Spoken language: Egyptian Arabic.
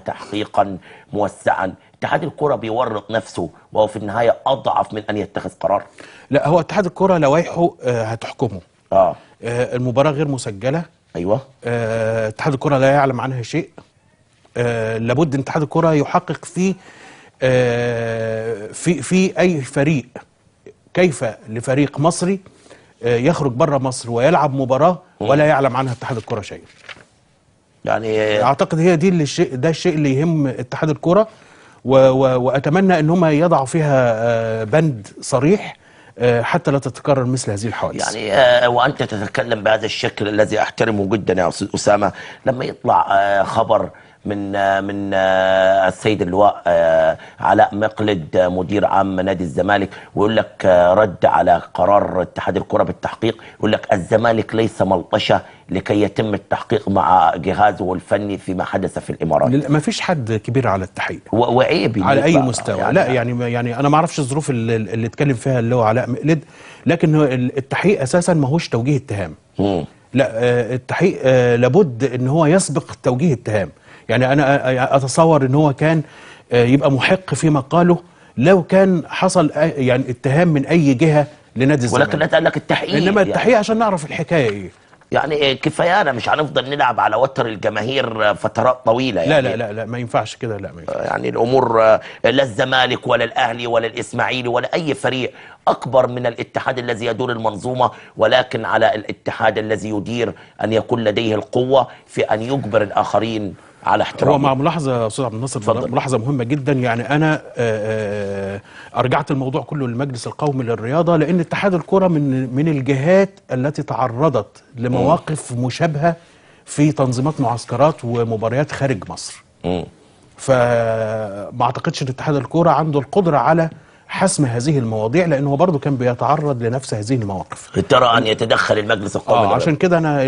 تحقيقا موسعا. اتحاد الكرة بيورط نفسه وهو في النهاية أضعف من أن يتخذ قرار. لا، هو اتحاد الكرة لوائحه هتحكمه. المباراة غير مسجلة. أيوة. اتحاد الكرة لا يعلم عنها شيء. لابد ان اتحاد الكرة يحقق في في أي فريق. كيف لفريق مصري يخرج بره مصر ويلعب مباراة ولا يعلم عنها اتحاد الكرة شيء؟ يعني اعتقد هي دي اللي الشيء ده الشيء اللي يهم اتحاد الكرة، واتمنى ان هم يضعوا فيها بند صريح حتى لا تتكرر مثل هذه الحوادث. يعني وانت تتكلم بهذا الشكل الذي احترمه جدا يا استاذ اسامه، لما يطلع خبر من السيد اللواء علاء مقلد مدير عام نادي الزمالك، ويقول لك رد على قرار اتحاد الكرة بالتحقيق، يقول لك الزمالك ليس ملطشة لكي يتم التحقيق مع جهازه الفني فيما حدث في الإمارات. ما فيش حد كبير على التحقيق وعيب على أي مستوى. يعني لا، يعني أنا ما أعرفش الظروف اللي اتكلم فيها اللواء علاء مقلد، لكن التحقيق أساسا ما هوش توجيه اتهام. لا، التحقيق لابد ان هو يسبق توجيه اتهام. يعني انا اتصور ان هو كان يبقى محق فيما قاله لو كان حصل يعني اتهام من اي جهة لنادي الزمالك، ولكن قال لك التحقيق، انما التحقيق عشان نعرف الحكاية ايه. يعني كفاية مش هنفضل نلعب على وتر الجماهير فترات طويلة. يعني لا لا لا لا، ما ينفعش كده، لا ما ينفعش. يعني الامور لا الزمالك ولا الاهلي ولا الاسماعيلي ولا اي فريق اكبر من الاتحاد الذي يدير المنظومة، ولكن على الاتحاد الذي يدير ان يكون لديه القوة في ان يجبر الاخرين على احترامه. هو مع ملاحظة يا استاذ عبد الناصر، ملاحظة مهمة جدا. يعني انا ارجعت الموضوع كله للمجلس القومي للرياضة، لان اتحاد الكره من الجهات التي تعرضت لمواقف مشابهة في تنظيمات معسكرات ومباريات خارج مصر. فما اعتقدش ان اتحاد الكره عنده القدرة على حسم هذه المواضيع، لانه برضه كان بيتعرض لنفس هذه المواقف. ترى ان يتدخل المجلس القومي عشان كده انا